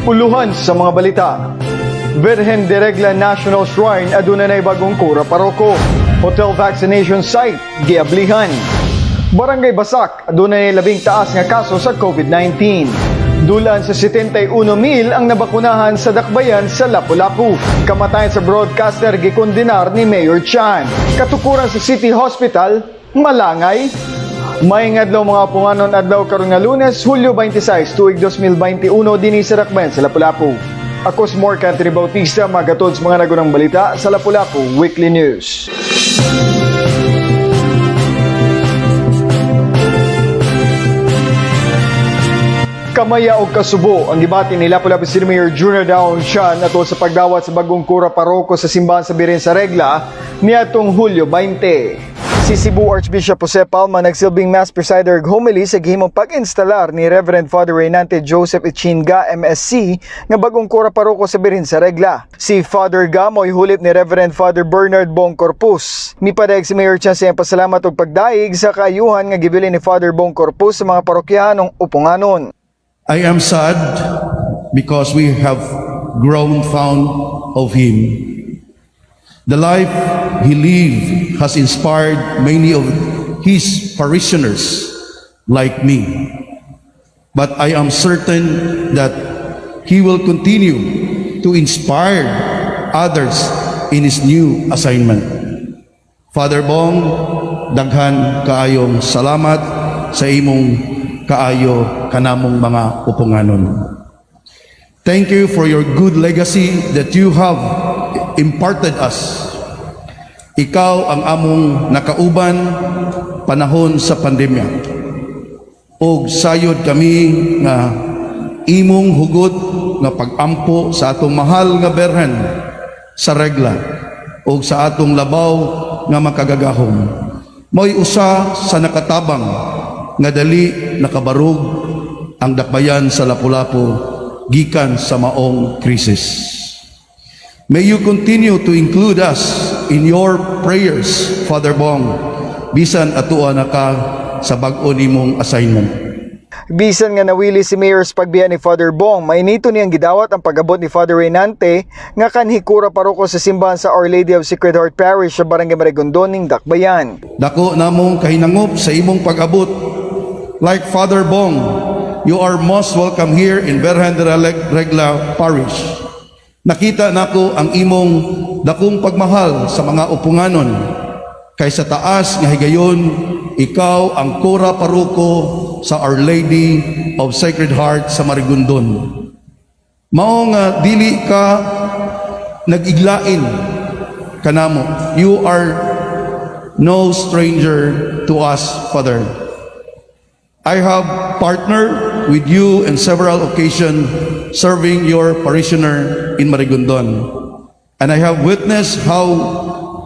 Uluhan sa mga balita. Virgen de Regla National Shrine aduna nay bagong kura paroko. Hotel vaccination site giablihan. Barangay Basak aduna nay labing taas nga kaso sa COVID-19. Dulaan sa 71 mil ang nabakunahan sa Dakbayan sa Lapu-Lapu. Kamatayan sa broadcaster gikondenar ni Mayor Chan. Katukuran sa City Hospital, malangay. Maayong adlaw, mga Uponganon, adlaw karon nga Lunes, Hulyo 26, tuig 2021, dinhi sa Dakbayan sa Lapu-Lapu. Ako si Mark Anthony Bautista, magatod sa mga nagunang balita sa Lapu-Lapu Weekly News. Kamaya og kasubo ang gibati ni Lapu-Lapu City Mayor Junior Daon Chan atol sa pagdawat sa bagong kura paroko sa simbahan sa Birhen sa Regla niadtong Hulyo 20. Si Cebu Archbishop Jose Palma nagsilbing mass presider ug homily sa gihimong pag-instalar ni Reverend Father Reynante Joseph Ichinga MSC nga bagong kura paroko sa Birhen sa Regla. Si Father Ga mo'y hulip ni Reverend Father Bernard Bong Corpus. Mipadayag si Mayor Chan sa iyang pasalamat ug pagdayeg sa kaayuhan nga gibilin ni Father Bong Corpus sa mga parokyahanong Uponganon. I am sad because we have grown fond of him. The life he lived has inspired many of his parishioners like me. But I am certain that he will continue to inspire others in his new assignment. Father Bong, daghan kaayong salamat sa imong kaayo kanamong mga Uponganon. Thank you for your good legacy that you have imparted us. Ikaw ang among nakauban panahon sa pandemya. Og sayod kami nga imong hugot nga pagampo sa atong mahal nga Berhen sa Regla og sa atong labaw nga makagagahom. Mo'y usa sa nakatabang nga dali nakabarog ang Dakbayan sa Lapu-Lapu gikan sa maong krisis. May you continue to include us in your prayers, Father Bong, bisan atua na ka sa bag-o nimong assignment. Bisan nga nawili si Mayor sa pagbiya ni Father Bong, mainito niyang gidawat ang pag-abot ni Father Reynante nga kanhi kura paroko sa simbahan sa Our Lady of Sacred Heart Parish sa Barangay Marigondon ning Dakbayan. Dako namong kahinangop sa imong pag-abot. Like Father Bong, you are most welcome here in Virgen de la Regla Parish. Nakita nako ang imong dakong pagmahal sa mga Uponganon. Kay sa taas nga higayon, ikaw ang kura paroko sa Our Lady of Sacred Heart sa Marigondon. Mao nga dili ka nag-iglain kanamo. You are no stranger to us, Father. I have partnered with you in several occasions serving your parishioner in Marigondon. And I have witnessed how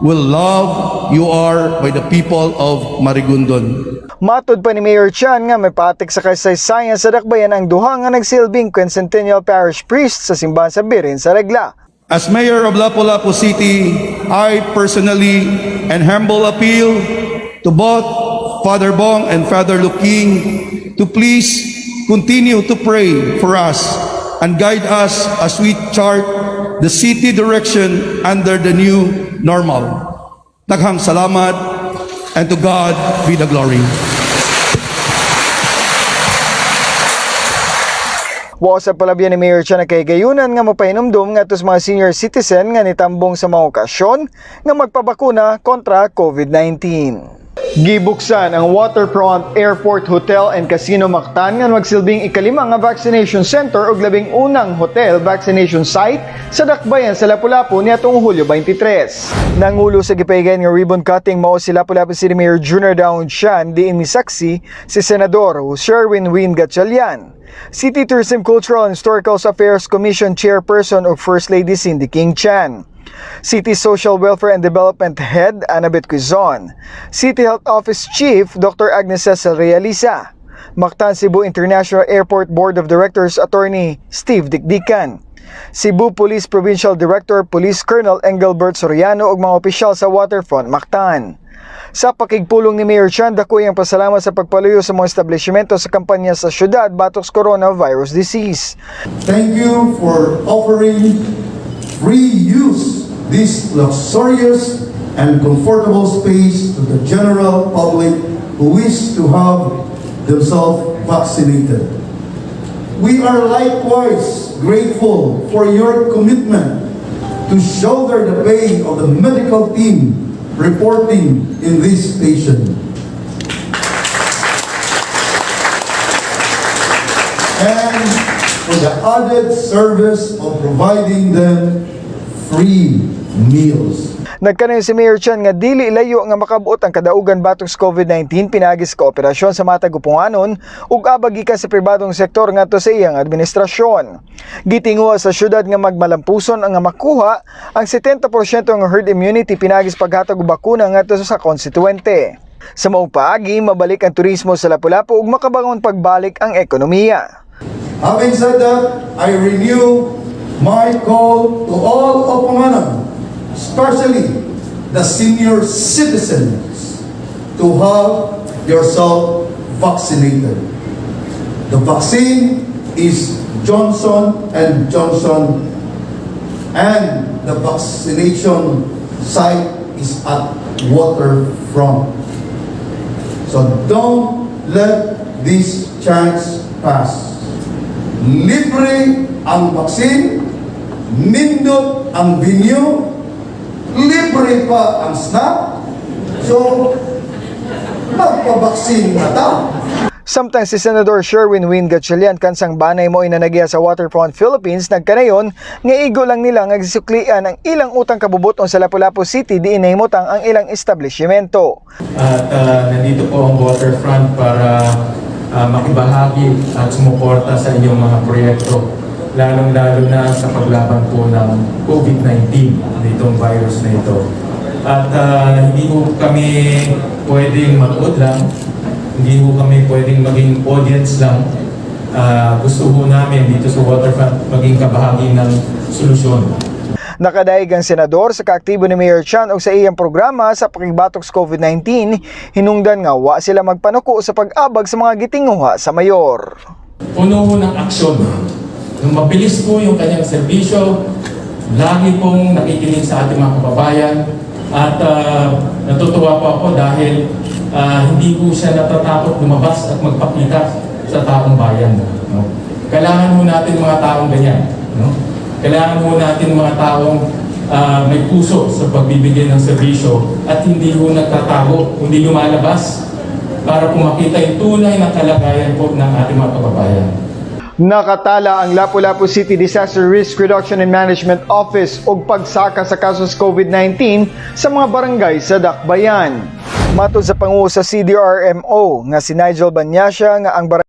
well loved you are by the people of Marigondon. Matod pa ni Mayor Chan nga may patik sa kasaysayan sa Dakbayan ang duha nga nagsilbing Quincentennial Parish Priest sa simbahan sa Birhen sa Regla. As mayor of Lapu-Lapu City, I personally and humble appeal to both Father Bong and Father Luking to please continue to pray for us and guide us as we chart the city direction under the new normal. Daghang salamat, and to God be the glory. Wa sa palabyan ni Mayor Chan ang kahigayunan nga mapahinumdum ngadto sa mga senior citizen nga nitambong sa mga okasyon nga magpabakuna kontra COVID-19. Gibuksan ang Waterfront Airport Hotel and Casino Mactan nga magsilbing ikalima nga vaccination center ug 11 hotel vaccination site sa Dakbayan sa Lapu-Lapu niadtong Hulyo 23. Nangulo sa gipahigayon nga ribbon cutting mao si Lapu-Lapu City Mayor Junior Daon Chan, diin misaksi si Senador Sherwin Win Gatchalian, City Tourism Cultural and Historical Affairs Commission Chairperson ug First Lady Cindy King Chan, City Social Welfare and Development Head Annabeth Quizon, City Health Office Chief Dr. Agnes Cecil Realiza, Mactan Cebu International Airport Board of Directors Attorney Steve Dicdican, Cebu Police Provincial Director Police Colonel Engelbert Soriano ug mga opisyal sa Waterfront Mactan. Sa pakigpulong ni Mayor Chan, dako iyang pasalamat sa pagpaluyo sa mga establishmento sa kampanya sa syudad batok sa coronavirus disease. Thank you for offering free use this luxurious and comfortable space to the general public who wish to have themselves vaccinated. We are likewise grateful for your commitment to shoulder the pain of the medical team reporting in this station and for the added service of providing them free meals. Nagkanayon si Mayor Chan nga dili layo nga makabuot ang kadaugan batok sa COVID-19 pinaagi sa kooperasyon sa matag uponganon ug abag gikan sa pribadong sektor ngadto sa iyang administrasyon. Gitinguha sa syudad nga magmalampuson ang nga makuha ang 70% nga herd immunity pinaagi sa paghatag og bakuna ngadto sa konstituente. Sa maong paagi, mabalik ang turismo sa Lapu-Lapu ug makabangon pagbalik ang ekonomiya. Having said that, I renew my call to all Oponganon, especially the senior citizens, to have yourself vaccinated. The vaccine is Johnson and Johnson, and the vaccination site is at Waterfront. So don't let this chance pass. Libre ang vaccine, nindot ang venue, libre pa ang snack. So, magpabaksin na ta. Samtang si Senador Sherwin Win Gatchalian, kansang banay mo inanagya sa Waterfront Philippines, nagkanayon nga igo lang nila nga gisuklian ang ilang utang kabubuton sa Lapu-Lapu City diin nahimutang ang ilang establishmento. At nandito po ang Waterfront para makibahagi at sumuporta sa inyong mga proyekto, lalong-lalo na sa paglaban po ng COVID-19, nitong virus na ito. At hindi po kami pwedeng manood lang, hindi po kami pwedeng maging audience lang. Gusto po namin dito sa Waterfront maging kabahagi ng solusyon. Nakadayeg ang senador sa kaaktibo ni Mayor Chan og sa iyang programa sa pakigbatok sa COVID-19, hinungdan nga wa sila magpanuko sa pag-abag sa mga gitinguha sa mayor. Puno ho ng aksyon. Nung mabilis po yung kanyang serbisyo, lagi pong nakikinig sa ating mga kababayan at natutuwa po ako dahil hindi po siya natatakot lumabas at magpakita sa taong bayan. No? Kailangan ho natin mga taong ganyan. No? Kailangan ho natin mga taong may puso sa pagbibigay ng serbisyo at hindi ho nagtatago, kundi lumalabas para po makita yung tunay na kalagayan po ng ating mga kababayan. Nakatala ang Lapu-Lapu City Disaster Risk Reduction and Management Office og pagsaka sa kasos COVID-19 sa mga barangay sa Dakbayan. Matod sa pangulo sa CDRMO nga si Nigel Banyasya nga ang barangay